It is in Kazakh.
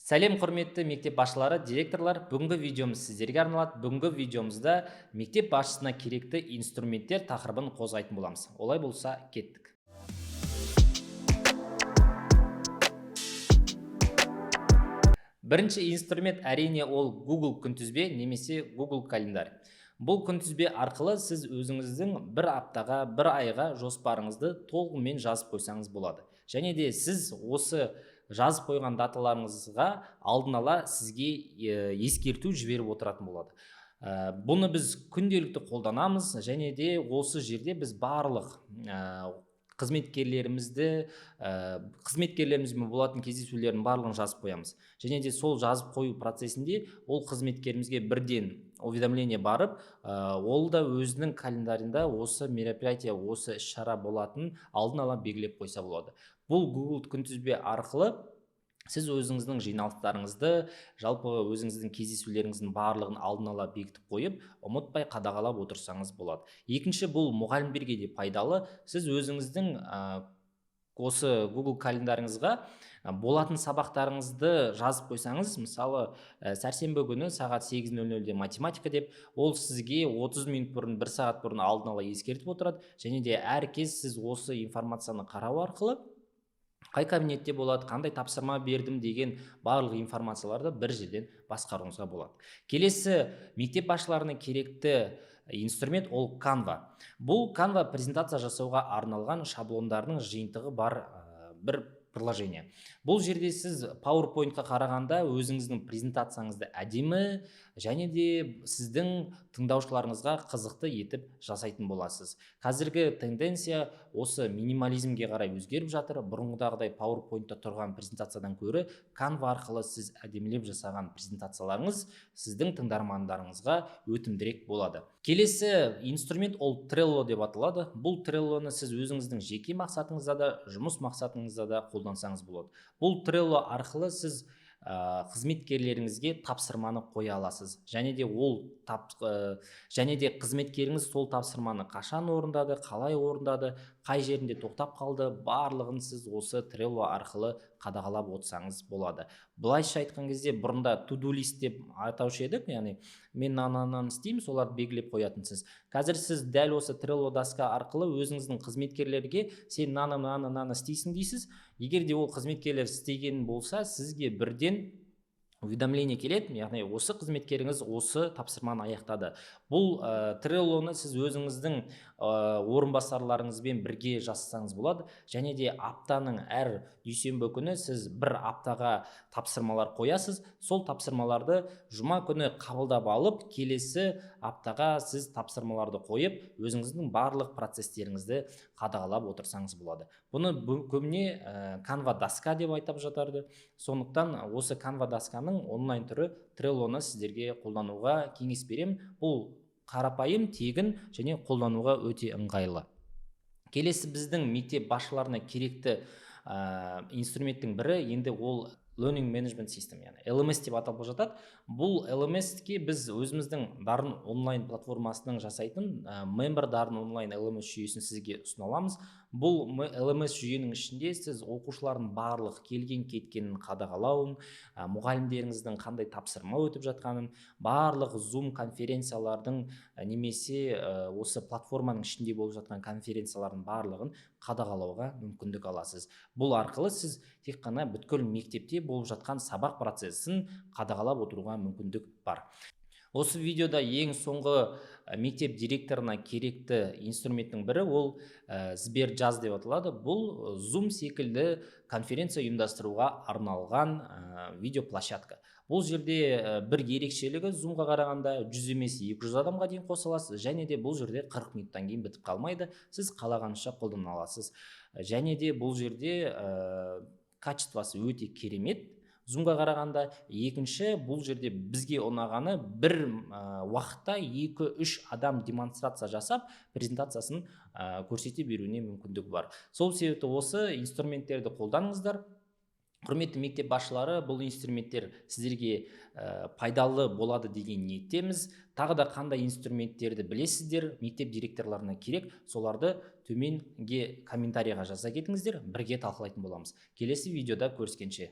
Сәлем, құрметті мектеп басшылары, директорлар! Бүгінгі видеомыз сіздерге арналады. Бүгінгі видеомызда мектеп басшысына керекті инструменттер тақырыбын қозғайтын боламыз. Олай болса, кеттік. Бірінші инструмент, әрине, ол Google күнтізбе немесе Google календарь. Бұл күнтізбе арқылы сіз өзіңіздің бір аптаға, бір айға жоспарыңызды толығымен жазып қойсаңыз болады. Және де сіз осы жазып қойған даталарыңызға алдын ала сізге ескерту жіберіп отыратын болады. Бұны біз күнделікті қолданамыз, және де осы жерде біз барлық қызметкерлерімізбен болатын кездесулердің барлығын жазып қоямыз. Және де сол жазып қою процесінде ол қызметкерімізге бірден уведомление барып, ол да өзінің календарында осы мероприятие, осы іс-шара болатын алдын ала белгілеп қойса болады. Бұл Google күнтізбе арқылы сіз өзіңіздің жиналыстарыңызды, жалпы өзіңіздің кездесулеріңіздің барлығын алдын ала бекітіп қойып, ұмытпай қадағалап отырсаңыз болады. Екінші, бұл мұғалімдерге де пайдалы. Сіз өзіңіздің осы Google календарыңызға болатын сабақтарыңызды жазып қойсаңыз, мысалы, сәрсенбі күні сағат 8:00-де математика деп, ол сізге 30 минут бұрын, бір сағат бұрын алдын ала ескертіп отырады. Және де әр кез сіз осы информацияны қарау арқылы қай кабинетте болады, қандай тапсырма бердім деген барлық информацияларды бір жерден басқаруыңызға болады. Келесі мектеп басшыларына керекті инструмент ол Canva. Бұл Canva презентация жасауға арналған шаблондардың жиынтығы бар бір приложение. Бұл жерде сіз PowerPoint-қа қарағанда өзіңіздің презентацияңызды әдемі және де сіздің тыңдаушыларыңызға қызықты етіп жасайтын боласыз. Қазіргі тенденция осы минимализмге қарай өзгеріп жатыр. Бұрынғыдағыдай PowerPoint-та тұрған презентациядан гөрі Canva арқылы сіз әдемілеп жасаған презентацияларыңыз сіздің тыңдармандарыңызға өтімдірек болады. Келесі инструмент ол Trello деп аталады. Бұл Trello-ны сіз өзіңіздің жеке мақсатыңызда да, жұмыс мақсатыңызда да қолдансаңыз болады. Бұл Trello арқылы сіз қызметкерлеріңізге тапсырманы қоя аласыз. Және де ол тап, және де қызметкеріңіз сол тапсырманы қашан орындады, қалай орындады, қай жерінде тоқтап қалды, барлығын сіз осы Trello арқылы қадағалап отырсаңыз болады. Былайша айтқан кезде, бұрында to-do list деп атаушы едік, яғни мен мынаны, мынаны істеймін, соларды белгілеп қоятынсыз. Қазір сіз дәл осы Trello доска арқылы өзіңіздің қызметкерлерге сен мынаны, мынаны, мынаны істейсің дейсіз. Егер де ол қызметкерлер істеген болса, сізге бірден уведомление келеді, яғни осы қызметкеріңіз осы тапсырманы аяқтады. Бұл Trello-ны сіз өзіңіздің орынбасарларыңызбен бірге жасасаңыз болады. Және де аптаның әр дүйсенбі күні сіз бір аптаға тапсырмалар қоясыз. Сол тапсырмаларды жұма күні қабылдап алып, келесі аптаға сіз тапсырмаларды қойып, өзіңіздің барлық процестеріңізді қадағалап отырсаңыз болады. Бұны көбіне Canva доска деп айтап жатарды. Сондықтан осы Canva досканың онлайн түрі Trello-ны сіздерге қолдануға кеңес беремін. Бұл қарапайым, тегін және қолдануға өте ыңғайлы. Келесі біздің мектеп басшыларына керекті инструменттің бірі енді ол Learning Management System, яғни LMS деп аталып жатады. Бұл LMS-ке біз өзіміздің Дарын онлайн платформасының жасайтын Member Дарын онлайн LMS жүйесін сізге ұсына аламыз. Бұл LMS жүйенің ішінде сіз оқушылардың барлық келген кеткенін қадағалауын, мұғалімдеріңіздің қандай тапсырма өтіп жатқанын, барлық Zoom конференциялардың немесе осы платформаның ішінде болып жатқан конференциялардың барлығын қадағалауға мүмкіндік аласыз. Бұл арқылы сіз тек қана бүткіл мектепте болып жатқан сабақ процесін қадағалап отыруға мүмкіндік бар. Осы видеода ең соңғы мектеп директорына керекті инструменттің бірі ол Сбержаз деп аталады. Бұл Zoom секілді конференция ұйымдастыруға арналған видеоплощадка. Бұл жерде бір ерекшелігі, Zoom-ға қарағанда 100 емес, 200 адамға дейін қоса аласыз, және де бұл жерде 40 минуттан кейін бітіп қалмайды, сіз қалағанша қолдана аласыз. Және де бұл жерде качествосы өте керемет Zoom-ға қарағанда. Екінші, бұл жерде бізге ұнағаны, бір уақытта 2-3 адам демонстрация жасап, презентациясын көрсете беруіне мүмкіндігі бар. Сол себепті осы инструменттерді қолданыңыздар. Құрметті мектеп басшылары, бұл инструменттер сіздерге пайдалы болады деген ниеттеміз. Тағы да қандай инструменттерді білесіздер, мектеп директорларына керек, соларды төменге комментарийға жаза кетіңіздер, бірге талқылайтын боламыз. Келесі видеода көріскенше.